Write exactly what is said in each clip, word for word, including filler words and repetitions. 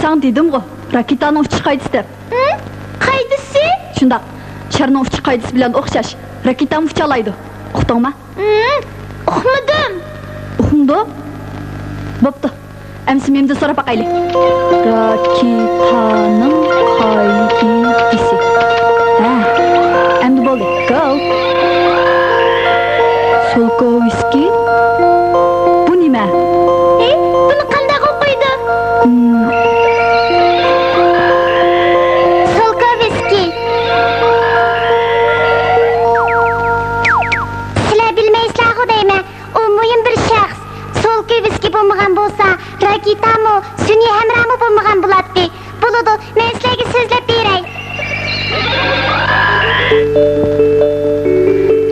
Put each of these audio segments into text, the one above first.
ساڭا دېدىمغۇ، راكېتانىڭ ئۇچۇش قائىدىسى دەپ. ھە؟ قائىدىسى؟ شۇنداق. شارنىڭ ئۇچۇش قائىدىسى بىلەن ئوخشاش، راكېتامۇ ئۇچالايدۇ. ئۇقتۇڭما؟ ھە، ئۇقمىدىم. ئۇقمىدىڭ؟ بوپتۇ. ئەمسە مېنىڭدىن سوراپ باقايلى. راكېتانىڭ قائىدىسى. ھە، ئەمدى بولدى. گول. سولكوۋسكىي؟ بۇ نېمە؟ ھە؟ بۇنى قانداق ئوقۇيدۇ؟ ھىم. سولكوۋسكىي. سىلەر بىلمەيسىلەرغۇ دەيمەن. ئۇ مۇھىم بىر شەخس. سولكوۋسكىي بولمىغان بولسا، راكېتامۇ، سۈنئىي ھەمراھمۇ بولمىغان بولاتتى. بولىدۇ، مەن سىلەرگە سۆزلەپ بېرەي.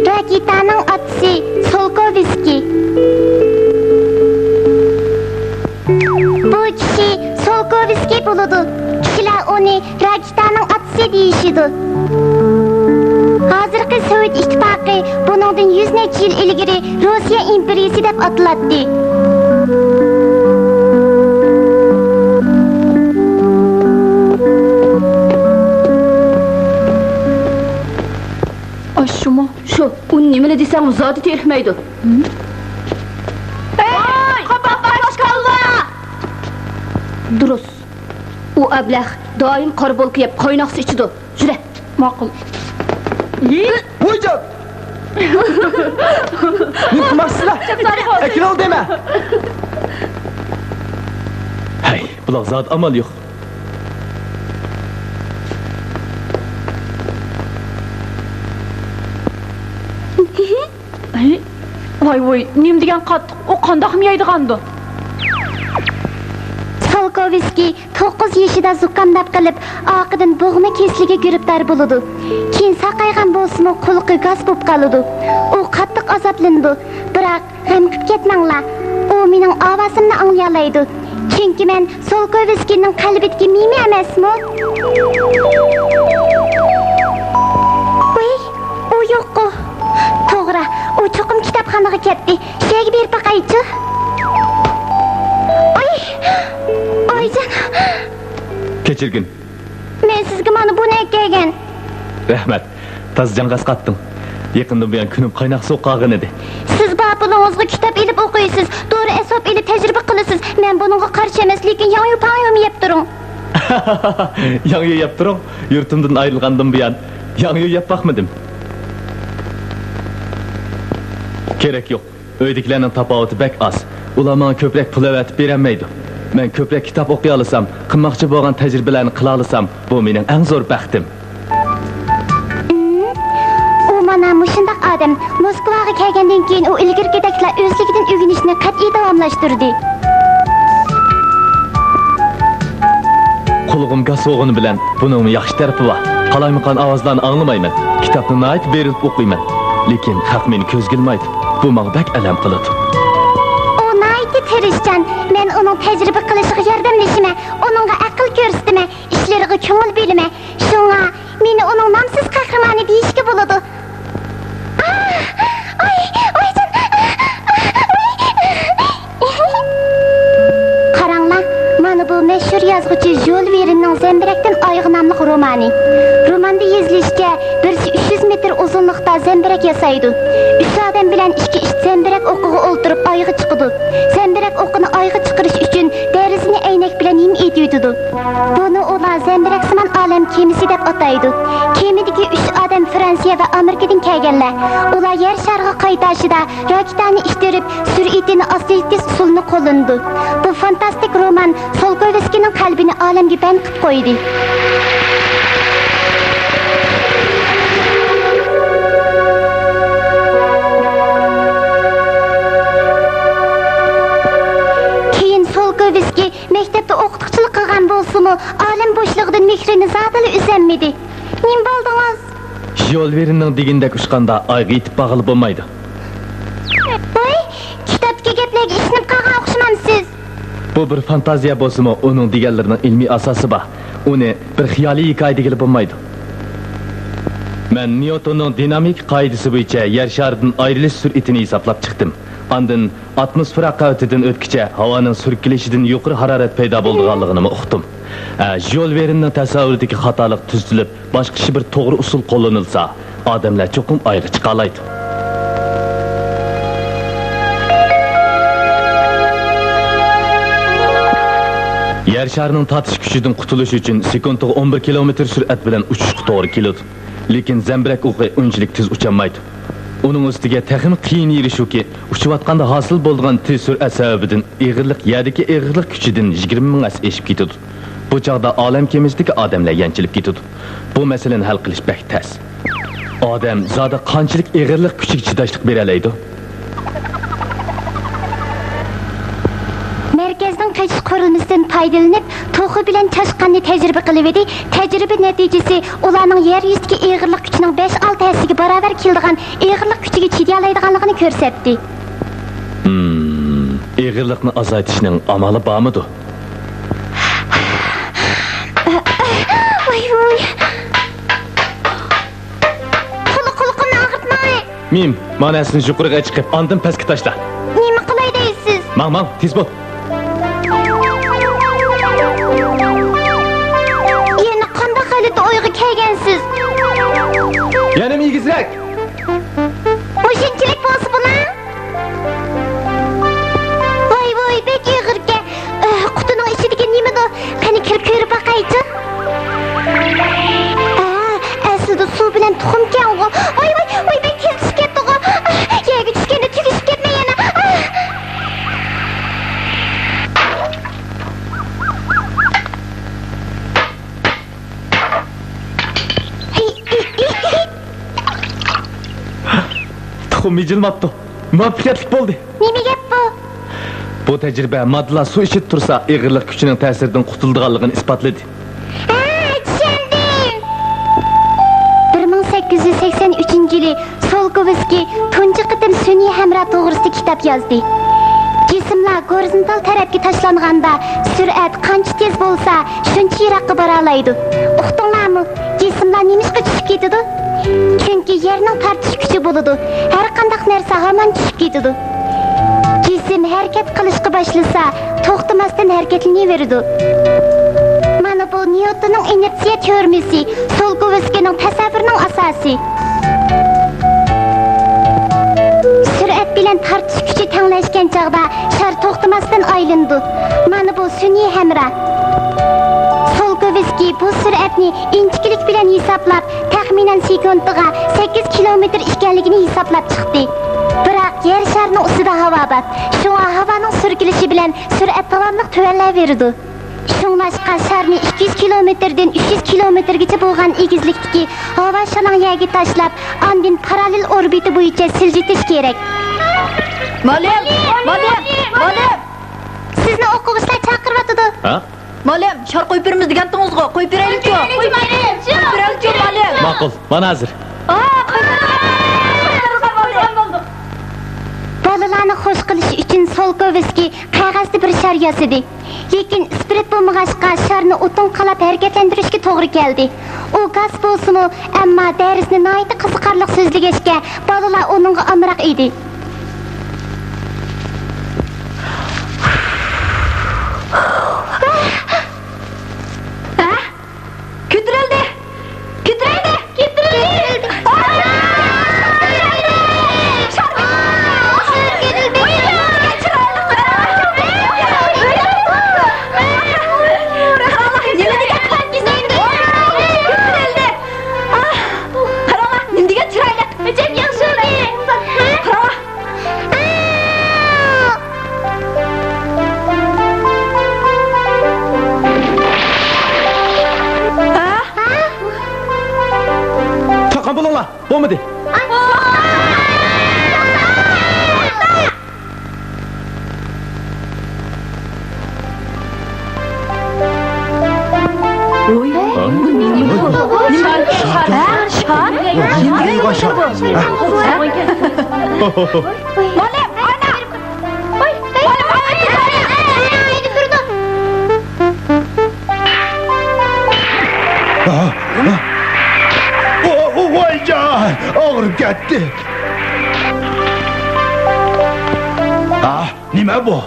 راكېتانىڭ ئاتىسى سولكوۋسكىي. بۇ كىشى سولكوۋسكىي بولىدۇ. كىشىلەر ئۇنى راكېتانىڭ ئاتىسى دېيىشىدۇ. ھازىرقى سوۋېت ئىتتىپاقى بۇنىڭدىن يۈز نەچچە يىل ئىلگىرى روسىيە ئىمپېرىيىسى دەپ ئاتىلاتتى. ئاشۇمۇ؟ شۇ. ئۇنى نېمىلا دېسەڭمۇ زادى تېرىكمەيدۇ. ھەي، قاپاق باش كاللا! دۇرۇس. ئۇ ئەبلەخ دائىم قارا بولكا يەپ، قايناق سۇ ئىچىدۇ. يۈرە. ماقۇل. ۋويجان! نېمە قىلماقچىسىلەر؟ ئەكىلىڭ دەيمەن! ھەي، بۇلار زادى ئامال يوق. ۋاي ۋوي، نېمە دېگەن قاتتىق، ئۇ قانداقمۇ يەيدىغاندۇ؟ سولكوۋسكىي توققۇز يېشىدا زۇكامداپ قېلىپ، ئارقىدىن بوغما كېسىلىگە گىرىپتار بولىدۇ. كېيىن ساقايغان بولسىمۇ، قۇلىقى گاس بولۇپ قالىدۇ. ئۇ قاتتىق ئازابلىنىدۇ، بىراق غەم قىلىپ كەتمەڭلار، ئۇ مېنىڭ ئاۋازىمنى ئاڭلىيالايدۇ. چۈنكى مەن سولكوۋسكىينىڭ قەلبىدىكى مىمى ئەمەسمۇ؟ ۋاي، ئۇ يوققۇ. توغرا، ئۇ چوقۇم كىتابخانىغا كەتتى. شۇ يەرگە بېرىپ باقايچۇ. ئاي! ئايجان! كەچۈرگىن. مەن سىزگە مانا بۇنى ئەكەلگەن. رەھمەت. تازا جاڭغاز قاتتىڭ. يېقىندىن بۇيان كۈنۈم قايناق سۇغا قالغانىدى. سىز بار پۇلىڭىزغا كىتاب ئېلىپ ئوقۇيسىز، دورا ئەسۋاب ئېلىپ تەجرىبە قىلىسىز. مەن بۇنىڭغا قارشى ئەمەس، لېكىن ياڭيۇ پاڭيۇمۇ يەپ تۇرۇڭ. ياڭيۇ يەپ تۇرۇڭ؟ يۇرتۇمدىن ئايرىلغاندىن بۇيان ياڭيۇ يەپ باقمىدىم. كېرەك يوق. ئۆيدىكىلەرنىڭ تاپاۋىتى بەك ئاز. ئۇلار ماڭا كۆپرەك پۇل ئەۋەتىپ بېرەلمەيدۇ. مەن كۆپرەك كىتاب ئوقۇيالىسام، قىلماقچى بولغان تەجرىبىلەرنى قىلالىسام، بۇ مېنىڭ ئەڭ زور بەختىم. ئۇ مانا مۇشۇنداق ئادەم. موسكۋاغا كەلگەندىن كېيىن ئۇ ئىلگىرىكىدەكلا ئۆزلۈكىدىن ئۆگىنىشنى قەتئىي داۋاملاشتۇردى. قۇلىقىم گاس بولغىنى بىلەن بۇنىڭمۇ ياخشى تەرىپى بار. قالايمىقان ئاۋازلارنى ئاڭلىمايمەن. كىتابنى ناھايىتى بېرىلىپ ئوقۇيمەن. لېكىن خەق مېنى كۆزگە ئىلمايدۇ. بۇ ماڭا بەك ئەلەم قىلىدۇ. ئۇ ناھايىتى تىرىشچان. مەن ئۇنىڭ تەجرىبە قىلىشىغا ياردەملىشىمەن. ئۇنىڭغا ئەقىل كۆرسىتىمەن. ئىشلىرىغا كۆڭۈل بۆلىمەن. شۇڭا مېنى ئۇنىڭ نامسىز قەھرىمانى دېيىشكە بولىدۇ. ئاھ! ئاي! ئايجان! ئاي! قاراڭلار، مانا بۇ مەشھۇر يازغۇچى ژۇل ۋېرننىڭ زەمبىرەكتىن ئايغا ناملىق رومانى. روماندا يېزىلىشىچە، بىرسى ئۈچ يۈز مېتىر ئۇزۇنلۇقتا زەمبىرەك ياسايدۇ. ئۈچ ئادەم بىلەن ئىككى ئىت زەمبىرەك ئوقىغا ئولتۇرۇپ ئايغا چىقىدۇ. زەمبىرەك ئوقىنى ئايغا چىقىرىش ئۈچۈن دەرىزىنى ئەينەك بىلەن ھىم ئېتىۋېتىدۇ. بۇنى ئۇلار زەمبىرەكسىمان ئالەم كېمىسى دەپ ئاتايدۇ. كېمىدىكى ئۈچ ئادەم فرانسىيە ۋە ئامېرىكىدىن كەلگەنلەر. ئۇلار يەر شارىغا قايتارشىدا راكېتانى ئىتتىرىپ، سۈرئىتىنى ئاستىلىك تېز ئۇسۇلىنى قوللىنىدۇ. بۇ فانتاستىك رومان سولكوۋسكىينىڭ قەلبىنى ئالەمگە بەند قىلىپ قويدى. كېيىن سولكوۋسكىي مەكتەپتە ئوقۇتقۇچىلىق قىلغان بولسىمۇ، ئالەم بوشلۇقىدىن مېھرىنى زادىلا ئۈزەلمىدى. نېمە بولدىڭىز؟ ژۇل ۋېرننىڭ دېگىنىدەك ئۇچقاندا ئايغا يېتىپ بارغىلى بولمايدۇ. ۋاي، كىتابتىكى گەپلەرگە ئىشىنىپ قالغان ئوخشىمامسىز؟ بۇ بىر فانتازىيە بولسىمۇ، ئۇنىڭ دېگەنلىرىنىڭ ئىلمىي ئاساسى بار. ئۇنى بىر خىيالىي ھېكايە دېگىلى بولمايدۇ. مەن نيۇتوننىڭ دىنامىكا قائىدىسى بويىچە يەر شارىدىن ئايرىلىش سۈرئىتىنى ھېسابلاپ چىقتىم. ئاندىن ئاتموسفېرا قەۋىتىدىن ئۆتكۈچە ھاۋانىڭ سۈركىلىشىدىن يۇقىرى ھارارەت پەيدا بولىدىغانلىقىنىمۇ ئۇقتۇم. ھە، ژيول ۋېرننىڭ تەسەۋۋۇرىدىكى خاتالىق تۈزىتىلىپ، باشقا بىر توغرا ئۇسۇل قوللىنىلسا، ئادەملەر چوقۇم ئايغا چىقالايدۇ. يەر شارىنىڭ تارتىش كۈچىدىن قۇتۇلۇش ئۈچۈن سېكۇنتىغا ئون بىر كىلومېتىر سۈرئەت بىلەن ئۇچۇشقا توغرا كېلىدۇ. لېكىن زەمبىرەك ئوقى ئۇنچىلىك تېز ئۇچالمايدۇ. ئۇنىڭ ئۈستىگە تېخىمۇ قىيىن يېرى شۇكى، ئۇچۇۋاتقاندا ھاسىل بولىدىغان تېز سۈرئەت سەۋەبىدىن ئېغىرلىق يەردىكى ئېغىرلىق كۈچىدىن يىگىرمە مىڭ ھەسسە ئېشىپ كېتىدۇ. بۇ چاغدا ئالەم كېمىسىدىكى ئادەملەر يەنچىلىپ كېتىدۇ. بۇ مەسىلىنى ھەل قىلىش بەك تەس. ئادەم زادى قانچىلىك ئېغىرلىق كۈچىگە چىداشلىق بېرەلەيدۇ؟ مەركەزنىڭ قېچىش قۇرۇلمىسىدىن پايدىلىنىپ، توخۇ بىلەن چاشقاننى تەجرىبە قىلىۋىدى. تەجرىبە نەتىجىسى ئۇلارنىڭ يەر يۈزىدىكى ئېغىرلىق كۈچىنىڭ بەش-ئالتە ھەسسىگە باراۋەر كېلىدىغان ئېغىرلىق كۈچىگە چىدىيالايدىغانلىقىنى كۆرسەتتى. ھىم، ئېغىرلىقنى ئازايتىشنىڭ ئامالى بارمىدۇ؟ ۋاي، ۋاي. قۇلىقىمنى ئاغرىتماي. مىم، مانا سىز يۇقىرىغا چىقىپ، ئاندىن پەسكە تاشلا. نېمە قىلاي دەيسىز؟ ماڭ، ماڭ، تېز بول. يەنە قانداق ھالەتتە ئويغا كەلگەنسىز؟ يەنىمۇ ئېگىزرەك. مۇشۇنچىلىك بولسا بولا. ۋاي، ۋاي، بەك ئېغىركەن. ئاھ، قۇتىنىڭ ئىچىدىكى نېمىدۇ؟ قېنى، كىرىپ كۆرۈپ باقايچۇ. ئا، ئەسلىدە سۇ بىلەن تۇخۇمكەنغۇ. ۋاي، ۋاي، ۋاي، بەك تېز چۈشۈپ كەتتىغۇ. ئاھ، يەرگە چۈشكەندە تۈگىشىپ كەتمەي يەنە. ئاھ. تۇخۇم مىجىلماپتۇ. مۇۋەپپەقىيەتلىك بولدى. نېمە گەپ بۇ؟ بۇ تەجرىبە ماددىلار سۇ ئىچىدە تۇرسا، ئېغىرلىق كۈچىنىڭ تەسىرىدىن قۇتۇلىدىغانلىقىنى ئىسپاتلىدى. ھە، چۈشەندىم. بىر مىڭ سەككىز يۈز سەكسەن ئۈچىنچى يىلى سولكوۋسكىي تۇنجى قېتىم سۈنئىي ھەمراھ توغرىسىدا كىتاب يازدى. جىسىملار گورىزونتال تەرەپكە تاشلانغاندا سۈرئەت قانچە تېز بولسا، شۇنچە يىراققا بارالايدۇ. ئۇقتۇڭلارمۇ؟ جىسىملار نېمىشقا چۈشۈپ كېتىدۇ؟ چۈنكى يەرنىڭ تارتىش كۈچى بولىدۇ. ھەر قانداق نەرسە ھامان چۈشۈپ كېتىدۇ. جىسىم ھەرىكەت قىلىشقا باشلىسا، توختىماستىن ھەرىكەتلىنىۋېرىدۇ. مانا بۇ نيۇتوننىڭ ئىنېرتسىيە تېئورېمىسى، سولكوۋسكىينىڭ تەسەۋۋۇرىنىڭ ئاساسى. سۈرئەت بىلەن تارتىش كۈچى تەڭلەشكەن چاغدا شار توختىماستىن ئايلىنىدۇ. مانا بۇ سۈنئىي ھەمراھ. سولكوۋسكىي بۇ سۈرئەتنى ئىنچىكىلىك بىلەن ھېسابلاپ، تەخمىنەن سېكۇنتىغا سەككىز كىلومېتىر ئىكەنلىكىنى ھېسابلاپ چىقتى. بىراق يەر شارىنىڭ ئۈستىدە ھاۋا بار. شۇڭا ھاۋانىڭ سۈركىلىشى بىلەن سۈرئەت داۋاملىق تۆۋەنلەۋېرىدۇ. شۇڭلاشقا شارنى ئىككى يۈز كىلومېتىردىن ئۈچ يۈز كىلومېتىرگىچە بولغان ئېگىزلىكتىكى ھاۋا شالاڭ يەرگە تاشلاپ، ئاندىن پاراللېل ئوربىتا بويىچە سىلجىتىش كېرەك. مۇئەللىم! مۇئەللىم! مۇئەللىم! سىزنى ئوقۇغۇچىلار چاقىرىۋاتىدۇ. ھە؟ مۇئەللىم، شار قويۇپ بېرىمىز دېگەنتىڭىزغۇ، قويۇپ بېرەيلىچۇ؟ قويۇپ بېرەيلىچۇ، مۇئەللىم؟ ماقۇل، مانا ھازىر. بالىلارنى خوش قىلىش ئۈچۈن سولكوۋسكىي قەغەزدە بىر شار ياسىدى. لېكىن ئىسپىرت بولمىغاچقا، شارنى ئوتۇن قالاپ ھەرىكەتلەندۈرۈشكە توغرا كەلدى. ئۇ گاس بولسىمۇ، ئەمما دەرسنى ناھايىتى قىزىقارلىق سۆزلىگەچكە، بالىلار ئۇنىڭغا ئامراق ئىدى. ھە؟ كۆتۈرۈلدى! كۆتۈرۈلدى! كۆتۈرۈلدى! قاراڭلار، نېمە دېگەن چىرايلىق! ئەجەب ياخشى! قاراڭلار! تاقان بولۇڭلار! بولمىدى! ۋايجان، ئاغرىپ كەتتى. ئاھ، نېمە بۇ؟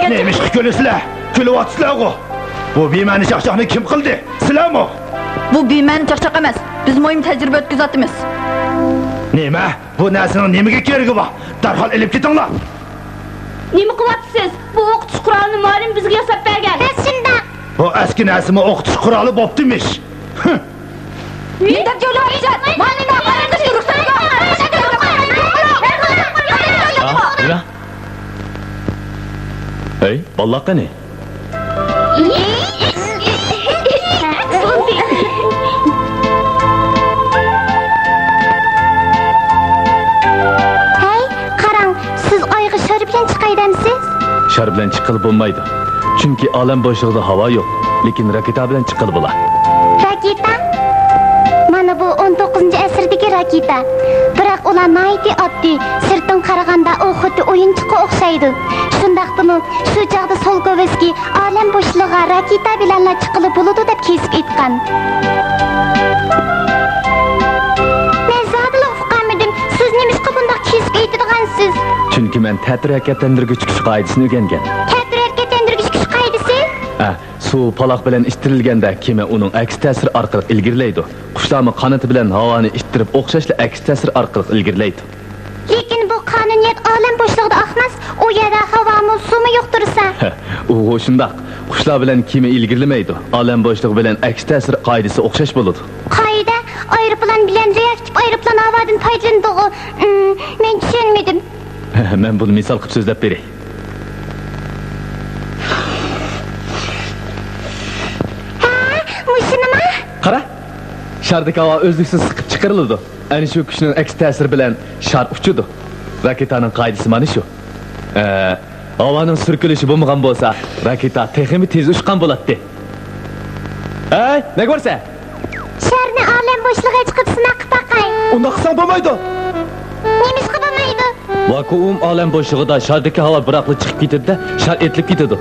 نېمىشقا كۈلىسىلەر؟ كۈلۈۋاتىسىلەرغۇ؟ بۇ بىمەنە چاقچاقنى كىم قىلدى؟ سىلەرمۇ؟ بۇ بىمەنە چاقچاق ئەمەس. بىز مۇھىم تەجرىبە ئۆتكۈزۈۋاتىمىز. نېمە؟ بۇ نەرسىنىڭ نېمىگە كېرىكى بار؟ دەرھال ئېلىپ كېتىڭلار! نېمە قىلىۋاتىسىز؟ بۇ ئوقۇتۇش قورالىنى مۇئەللىم بىزگە ياساپ بەرگەن. بەس شۇنداق. بۇ ئەسكى نەرسىمۇ ئوقۇتۇش قورالى بوپتىمىش. ھە. نېمە دەپ جۆيلۈۋاتىسىز؟ مانا نېمە قىلىۋاتىسىز؟ رۇخسەت يوق. ھە، نېمە؟ ھەي، بالىلار قېنى؟ ھەي، قاراڭ، سىز ئايغا شار بىلەن چىقاي دەمسىز؟ شار بىلەن چىققىلى بولمايدۇ. چۈنكى ئالەم بوشلۇقىدا ھاۋا يوق، لېكىن راكېتا بىلەن چىققىلى بولا. راكېتا؟ مانا بۇ ئون توققۇزىنچى ئەسىردىكى راكېتا. بىراق ئۇلار ناھايىتى ئاددىي، سىرتتىن قارىغاندا ئۇ خۇددى ئويۇنچۇققا ئوخشايدۇ. شۇنداقتىمۇ، شۇ چاغدا سولكوۋسكىي ئالەم بوشلۇقىغا راكېتا بىلەنلا چىققىلى بولىدۇ دەپ كېسىپ ئېيتقان. مەن زادىلا ئۇقالمىدىم، سىز نېمىشقا بۇنداق كېسىپ ئېيتىدىغانسىز؟ چۈنكى مەن تەتۈر ھەرىكەتلەندۈرگۈچ كۈچ قائىدىسىنى ئۆگەنگەن. تەتۈر ھەرىكەتلەندۈرگۈچ كۈچ قائىدىسى؟ ھە، سۇ پالاق بىلەن ئىتتىرىلگەندە كېمە ئۇنىڭ ئەكس تەسىرى ئارقىلىق ئىلگىرىلەيدۇ. قۇشلارمۇ قانىتى بىلەن ھاۋانى ئىتتىرىپ ئوخشاشلا ئەكس تەسىر ئارقىلىق ئىلگىرىلەيدۇ. لېكىن بۇ قانۇنىيەت ئالەم بوشلۇقىدا ئاقماس، ئۇ يەردە ھاۋامۇ، سۇمۇ يوق تۇرسا. ئۇغۇ شۇنداق. قۇشلار بىلەن كېمە ئىلگىرىلىمەيدۇ. ئالەم بوشلۇقى بىلەن ئەكس تەسىر قائىدىسى ئوخشاش بولىدۇ. قائىدە؟ ئايروپىلان بىلەن رېئاكتىپ ئايروپىلان ھاۋادىن پايدىلىنىدىغۇ. ئىم، مەن چۈشەنمىدىم. مەن بۇنى مىسال قىلىپ سۆزلەپ بېرەي. ھە، مۇشۇنىما؟ قارا، شاردىكى ھاۋا ئۈزلۈكسىز سىقىپ چىقىرىلىدۇ. ئەنە شۇ كۈچنىڭ ئەكس تەسىرى بىلەن شار ئۇچىدۇ. راكېتانىڭ قائىدىسى مانا شۇ. ئە، ھاۋانىڭ سۈركىلىشى بولمىغان بولسا، راكېتا تېخىمۇ تېز ئۇچقان بولاتتى. ھەي، نەگە بارسەن؟ شارنى ئالەم بوشلۇقىغا چىقىپ سىناق قىلىپ باقاي. ئۇنداق قىلساڭ بولمايدۇ. نېمىشقا بولمايدۇ؟ ۋاكۇئۇم ئالەم بوشلۇقىدا شاردىكى ھاۋا بىراقلا چىقىپ كېتىدۇ-دە، شار ئېتىلىپ كېتىدۇ.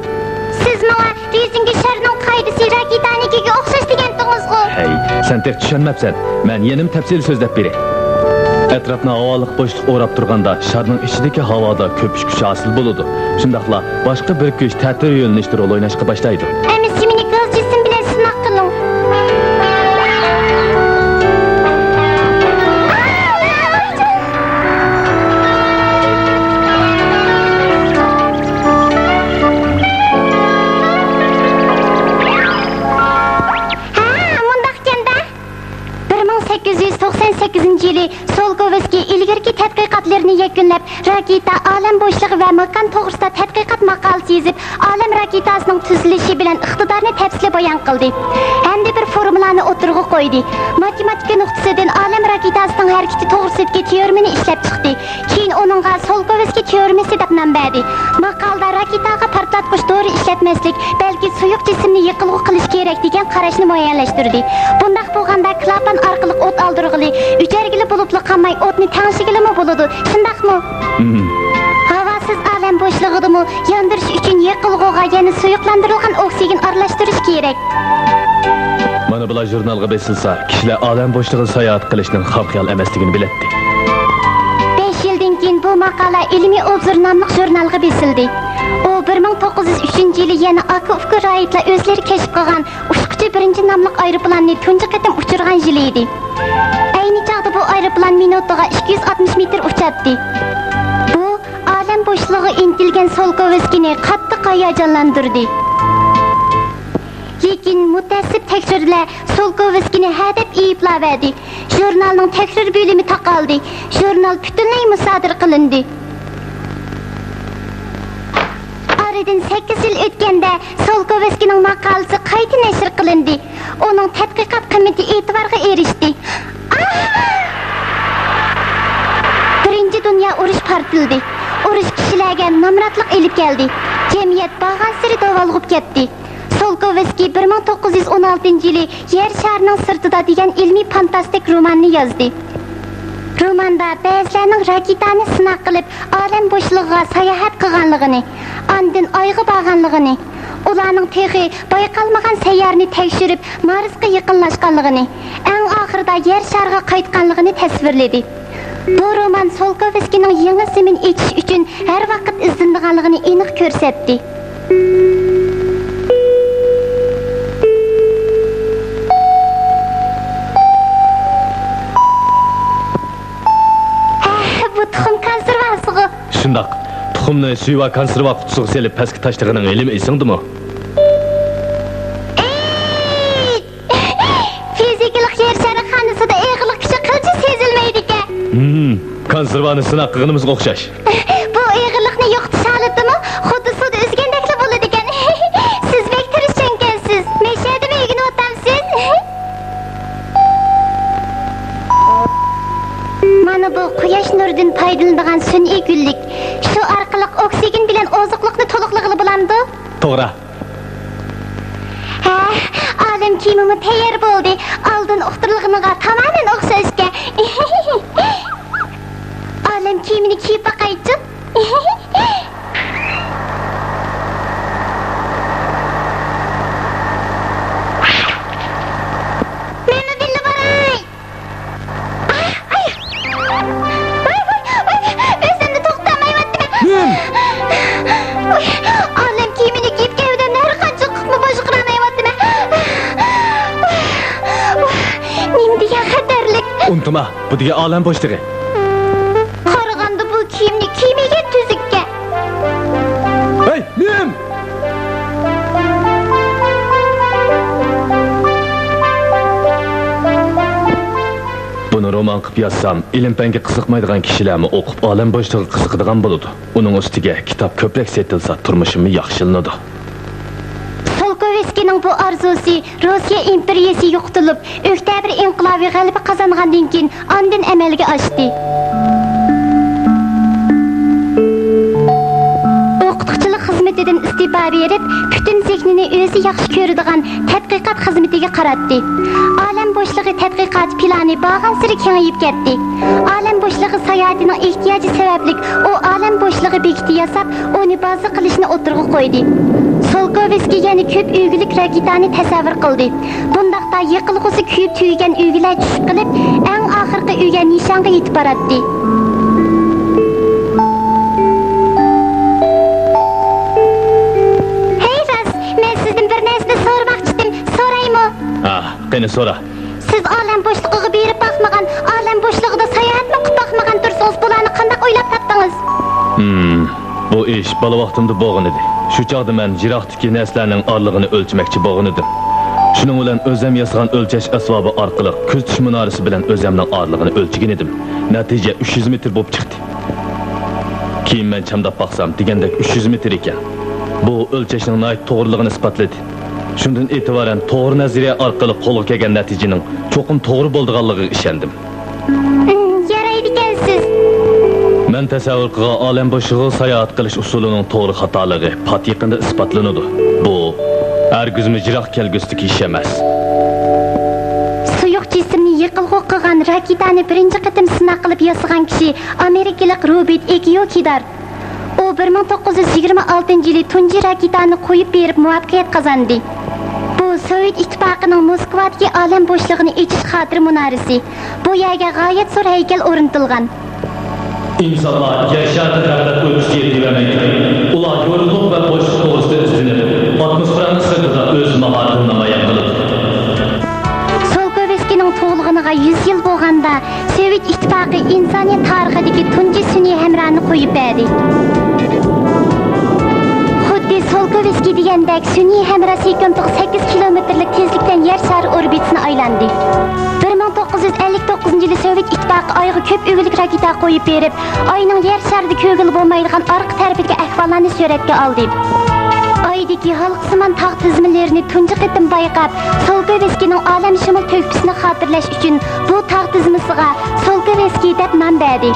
سىز ماڭا رېزىنكە شارنىڭ قائىدىسى راكېتانىڭكىگە ئوخشاش دېگەنتىڭىزغۇ؟ ھەي، سەن تېخى چۈشەنمەپسەن. مەن يەنىمۇ تەپسىلىي سۆزلەپ بېرەي. ئەتراپنى ھاۋالىق بوشلۇق ئوراپ تۇرغاندا، شارنىڭ ئىچىدىكى ھاۋادا كۆپۈش كۈچى ھاسىل بولىدۇ. شۇنداقلا باشقا بىر كۈچ تەتۈر يۆنىلىشتە رول ئويناشقا باشلايدۇ. ئەمىسە مېنى گاز جىسىم بىلەن سىناق قىلىڭ. ھە، مۇنداقكەن-دە. بىر مىڭ سەككىز يۈز توقسان سەككىزىنچى يىلى سولكوۋسكىي ئىلگىرىكى تەتقىقاتلىرىنى يەكۈنلەپ، راكېتا ئالەم بوشلۇقى ۋە ماكان توغرىسىدا تەتقىقات ماقالىسى يېزىپ، ئالەم راكېتاسىنىڭ تۈزۈلۈشى بىلەن ئىقتىدارىنى تەپسىلىي بايان قىلدى ھەمدە بىر فورمۇلانى ئوتتۇرىغا قويدى. ماتېماتىكا نۇقتىسىدىن ئالەم راكېتاسىنىڭ ھەرىكىتى توغرىسىدىكى تېئورېمىنى ئىشلەپ چىقتى. كېيىن ئۇنىڭغا سولكوۋسكىي تېئورېمىسى دەپ نام بەردى. ماقالىدە راكېتاغا پارتلاتقۇچ دورا ئىشلەتمەسلىك، بەلكى سۇيۇق جىسىمنى يېقىلغۇ قىلىش كېرەك دېگەن قاراشنى مۇئەييەنلەشتۈردى. بۇنداق بولغاندا كلاپان ئارقىلىق ئوت ئالدۇرغىلى، ئۆچەرگىلى بولۇپلا قالماي ئوتنى تەڭشىگىلىمۇ بولىدۇ، شۇنداقمۇ؟ مم. ھاۋاسىز ئالەم بوشلۇقىدىمۇ ياندۇرۇش ئۈچۈن يېقىلغۇغا يەنە سۇيۇقلاندۇرۇلغان ئوكسىگېن ئارىلاشتۇرۇش كېرەك. مانا بۇلار ژۇرنالغا بېسىلسا، كىشىلەر ئالەم بوشلۇقىدا ساياھەت قىلىشنىڭ خام خىيال ئەمەسلىكىنى بىلەتتى. بەش يىلدىن كېيىن بۇ ماقالە ئىلمىي ئوبزور ناملىق ژۇرنالغا بېسىلدى. ئۇ بىر مىڭ توققۇز يۈز ئۈچىنچى يىلى يەنە ئاكا-ئۇكا راھىبلار ئۆزلىرى كەشىپ قىلغان ئۇچقۇچى بىرىنچى ناملىق ئايروپىلاننى تۇنجى قېتىم ئۇچۇرغان يىلى ئىدى. ئەينى چاغدا بۇ ئايروپىلان مىنۇتىغا ئىككى يۈز ئاتمىش مېتىر ئۇچاتتى. بۇ ئالەم بوشلۇقىغا ئىنتىلگەن سولكوۋسكىينى قاتتىق ھاياجانلاندۇردى. لېكىن مۇتەئەسسىپ تەكشۈرۈلەر سولكوۋسكىينى ھەدەپ ئەيىبلەۋەردى. ژۇرنالنىڭ تەكشۈرۈش بۆلۈمى تاقالدى. ژۇرنال پۈتۈنلەي مۇسادىرە قىلىندى. ئارىدىن سەككىز يىل ئۆتكەندە سولكوۋسكىينىڭ ماقالىسى قايتا نەشر قىلىندى. ئۇنىڭ تەتقىقات قىممىتى ئېتىبارغا ئېرىشتى. بىرىنچى دۇنيا ئۇرۇشى پارتلىدى. ئۇرۇش كىشىلەرگە نامراتلىق ئېلىپ كەلدى. جەمئىيەت بارغانسېرى داۋالغۇپ كەتتى. سولكوۋسكىي بىر مىڭ توققۇز يۈز ئون ئالتىنچى يىلى يەر شارىنىڭ سىرتىدا دېگەن ئىلمىي فانتاستىك روماننى يازدى. روماندا بەزىلەرنىڭ راكېتانى سىناق قىلىپ، ئالەم بوشلۇقىغا ساياھەت قىلغانلىقىنى، ئاندىن ئايغا بارغانلىقىنى، ئۇلارنىڭ تېخى بايقالمىغان سەييارىنى تەكشۈرۈپ، مارسقا يېقىنلاشقانلىقىنى، ئەڭ ئاخىرىدا يەر شارىغا قايتقانلىقىنى تەسۋىرلىدى. بۇ رومان سولكوۋسكىنىڭ يېڭى زېمىن ئېچىش ئۈچۈن ھەر ۋاقىت ئىزدىنىدىغانلىقىنى ئېنىق كۆرسەتتى. ھە، بۇ تۇخۇم كونسېرۋاسىغۇ؟ شۇنداق. تۇخۇمنى سۈيىۋا كونسېرۋا قۇتىسىغا سېلىپ پەسكە تاشلىغىنىڭ ھېلىمۇ ئېسىڭدىمۇ؟ ئېيت! فىزىكىلىق يەر شارى خانىسىدا ئېغىرلىق كۈچى قىلچە سېزىلمەيدىكەن. ھىم، كونسېرۋانى سىناق قىلغىنىمىزغا ئوخشاش. بۇ ئېغىرلىقنى يوقىتىش ھالىتىمۇ خۇددى سۇدا ئۈزگەندەكلا بولىدىكەن. سىز بەك تىرىشچانكەنسىز. مەشەدىمۇ ئۆگىنىۋاتامسىز؟ مانا بۇ قۇياش نۇرىدىن پايدىلىنىدىغان سۈنئىي گۈللۈك. شۇ ئارقىلىق ئوكسىگېن بىلەن ئوزۇقلۇقنى تولۇقلىغىلى بولامدۇ؟ توغرا. ھە، ئالەم كىيىمىمۇ تەييار بولدى. ئالدىن ئۇقتۇرۇلغىنىغا تامامەن ئوخشاشكەن. ئالەم كىيىمىنى كىيىپ باقايچۇ. مەنمۇ بىللە باراي. ئاي، ئاي. ۋاي، ۋاي، ۋاي، ئۆزۈمنى توختىتالمايۋاتىمەن. نېمە؟ ئاي، ئالەم كىيىمىنى كىيىپ، گەۋدەمنى ھەر قانچە قىپمۇ باشقۇرالمايۋاتىمەن. نېمە دېگەن خەتەرلىك. ئۇنتۇما، بۇ دېگەن ئالەم بوشلۇقى. قارىغاندا بۇ كىيىمنى كىيمىگەن تۈزۈككەن. ھەي، نېمە؟ بۇنى رومان قىلىپ يازسام، ئىلىم-پەنگە قىزىقمايدىغان كىشىلەرمۇ ئوقۇپ، ئالەم بوشلۇقىغا قىزىقىدىغان بولىدۇ. ئۇنىڭ ئۈستىگە كىتاب كۆپرەك سېتىلسا، تۇرمۇشۇممۇ ياخشىلىنىدۇ. سولكوۋسكىينىڭ بۇ ئارزۇسى روسىيە ئىمپېرىيەسى يوقىتىلىپ، ئۆكتەبىر ئىنقىلابى غەلىبە قازانغاندىن كېيىن ئاندىن ئەمەلگە ئاشتى. ئوقۇتقۇچىلىق خىزمىتىدىن ئىستېپا بېرىپ، پۈتۈن زېھنىنى ئۆزى ياخشى كۆرىدىغان تەتقىقات خىزمىتىگە قاراتتى. ئالەم بوشلۇقى تەتقىقات پىلانى بارغانسېرى كېڭىيىپ كەتتى. ئالەم بوشلۇقى ساياھىتىنىڭ ئېھتىياجى سەۋەبلىك، ئۇ ئالەم بوشلۇقى بېكىتى ياساپ، ئۇنى بازا قىلىشنى ئوتتۇرىغا قويدى. سولكوۋسكىي يەنە كۆپ ئۈلگىلىك راكېتانى تەسەۋۋۇر قىلدى. بۇنداقتا يېقىلغۇسى كۆيۈپ تۈگىگەن ئۈلگىلەر چۈشۈپ قېلىپ، ئەڭ ئاخىرقى ئۈلگە نىشانغا يېتىپ باراتتى. ھەي راست، مەن سىزدىن بىر نەرسىنى سورىماقچىدىم، سورايمۇ؟ ھا، قېنى سورا. سىز ئالەم بوشلۇقىغا بېرىپ باقمىغان، ئالەم بوشلۇقىدا ساياھەتمۇ قىلىپ باقمىغان تۇرسىڭىز، بۇلارنى قانداق ئويلاپ تاپتىڭىز؟ ھىم، بۇ ئىش بالا ۋاقتىمدا بولغان ئىدى. شۇ چاغدا مەن يىراقتىكى نەرسىلەرنىڭ ئارىلىقىنى ئۆلچىمەكچى بولغان ئىدىم. شۇنىڭ بىلەن ئۆزۈم ياسىغان ئۆلچەش ئەسۋابى ئارقىلىق كۆزىتىش مۇنارىسى بىلەن ئۆزەمنىڭ ئارىلىقىنى ئۆلچىگەن ئىدىم. نەتىجە ئۈچ يۈز مېتىر بولۇپ چىقتى. كېيىن مەن چامداپ باقسام، دېگەندەك ئۈچ يۈز مېتىر ئىكەن. بۇ ئۆلچەشنىڭ ناھايىتى توغرىلىقىنى ئىسپاتلىدى. شۇندىن ئېتىبارەن توغرا نەزەرىيە ئارقىلىق قولغا كەلگەن نەتىجىنىڭ چوقۇم توغرا بولىدىغانلىقىغا ئىشەندىم. يارايدىكەنسىز. مەن تەسەۋۋۇر قىلغان ئالەم بوشلۇقىغا ساياھەت قىلىش ئۇسۇلىنىڭ توغرا خاتالىقى پات يېقىندا ئىسپاتلىنىدۇ. بۇ ھەرگىزمۇ يىراق كەلگۈسىدىكى ئىش ئەمەس. سۇيۇق جىسىمنى يېقىلغۇ قىلغان راكېتانى بىرىنچى قېتىم سىناق قىلىپ ياسىغان كىشى ئامېرىكىلىق روبېرت ئېكيوكىدار. ئۇ بىر مىڭ توققۇز يۈز يىگىرمە ئالتىنچى يىلى تۇنجى راكېتانى قويۇپ بېرىپ مۇۋەپپەقىيەت قازاندى. بۇ سوۋېت ئىتتىپاقىنىڭ موسكۋادىكى ئالەم بوشلۇقىنى ئېچىش خاتىرە مۇنارىسى. بۇ يەرگە غايەت زور ھەيكەل ئورنىتىلغان. ئىنسانلار يەر شارىدا رەغبەت قويۇپ ئىزدىنىۋەرمەيدۇ. ئۇلار يورۇقلۇق ۋە بوشلۇق توغرىسىدا ئىزدىنىپ، ئاتموسفېرانىڭ سىرتىدا ئۆز ماھارىتىنى نامايان قىلىدۇ. سولكوۋسكىينىڭ تۇغۇلغىنىغا يۈز يىل بولغاندا، سوۋېت ئىتتىپاقى ئىنسانىيەت تارىخىدىكى تۇنجى سۈنئىي ھەمراھنى قويۇپ بەردى. خۇددى سولكوۋسكىي دېگەندەك، سۈنئىي ھەمراھ سېكۇنتىغا سەككىز كىلومېتىرلىك تېزلىك بىلەن يەر شارى ئوربىتىسىنى ئايلاندى. بىر مىڭ توققۇز يۈز ئەللىك توققۇزىنچى يىلى سوۋېت ئىتتىپاقى ئايغا كۆپ ئۆگۈنلۈك راكېتا قويۇپ بېرىپ، ئاينىڭ يەر شارىدا كۆرگىلى بولمايدىغان ئارقا تەرىپىدىكى ئەھۋاللارنى سۈرەتكە ئالدى. ئايدىكى ھالقىسىمان تاغ تىزمىلىرىنى تۇنجى قېتىم بايقاپ، سولكوۋسكىينىڭ ئالەمشۇمۇل تۆھپىسىنى خاتىرىلەش ئۈچۈن بۇ تاغ تىزمىسىغا سولكوۋسكىي دەپ نام بەردى.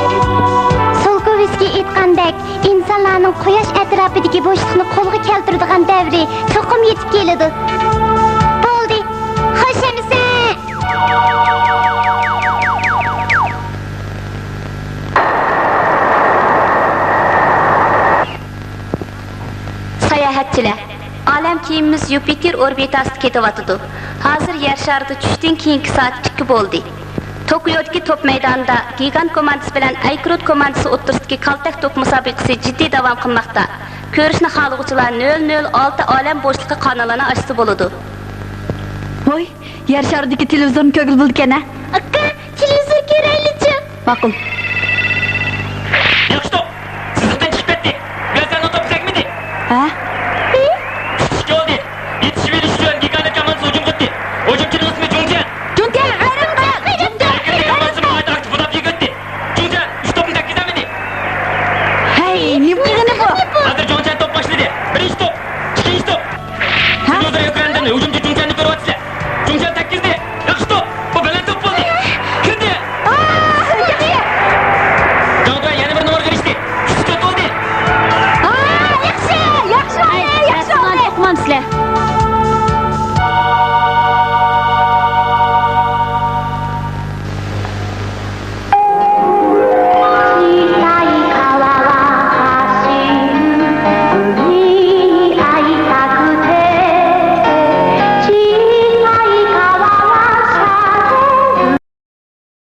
سولكوۋسكىي ئېيتقاندەك، ئىنسانلارنىڭ قۇياش ئەتراپىدىكى بوشلۇقنى قولغا كەلتۈرىدىغان دەۋرى چوقۇم يېتىپ كېلىدۇ. بولدى، خوش ئەمىسە! ساياھەتچىلەر، ئالەم كېمىمىز يۇپىتېر ئوربىتاسىدا كېتىۋاتىدۇ. ھازىر يەر شارىدا چۈشتىن كېيىنكى سائەت ئىككى بولدى. توكيودىكى توپ مەيدانىدا گىگانت كوماندىسى بىلەن ئەيكروت كوماندىسى ئوتتۇرىسىدىكى كالتەك توپ مۇسابىقىسى جىددىي داۋام قىلماقتا. كۆرۈشنى خالىغۇچىلار نۆل نۆل ئالتە ئالەم بوشلۇقى قانىلىنى ئاچسا بولىدۇ. ۋوي، يەر شارىدىكى تېلېۋىزورنى كۆرگىلى بولىدىكەن ھە؟ ئاكا، تېلېۋىزور كۆرەيلىچۇ؟ ماقۇل. ياخشى توپ! سىزىقتىن چىقىپ كەتتى. بىرەر سەننىڭ توپى تەگمىدى. ھە؟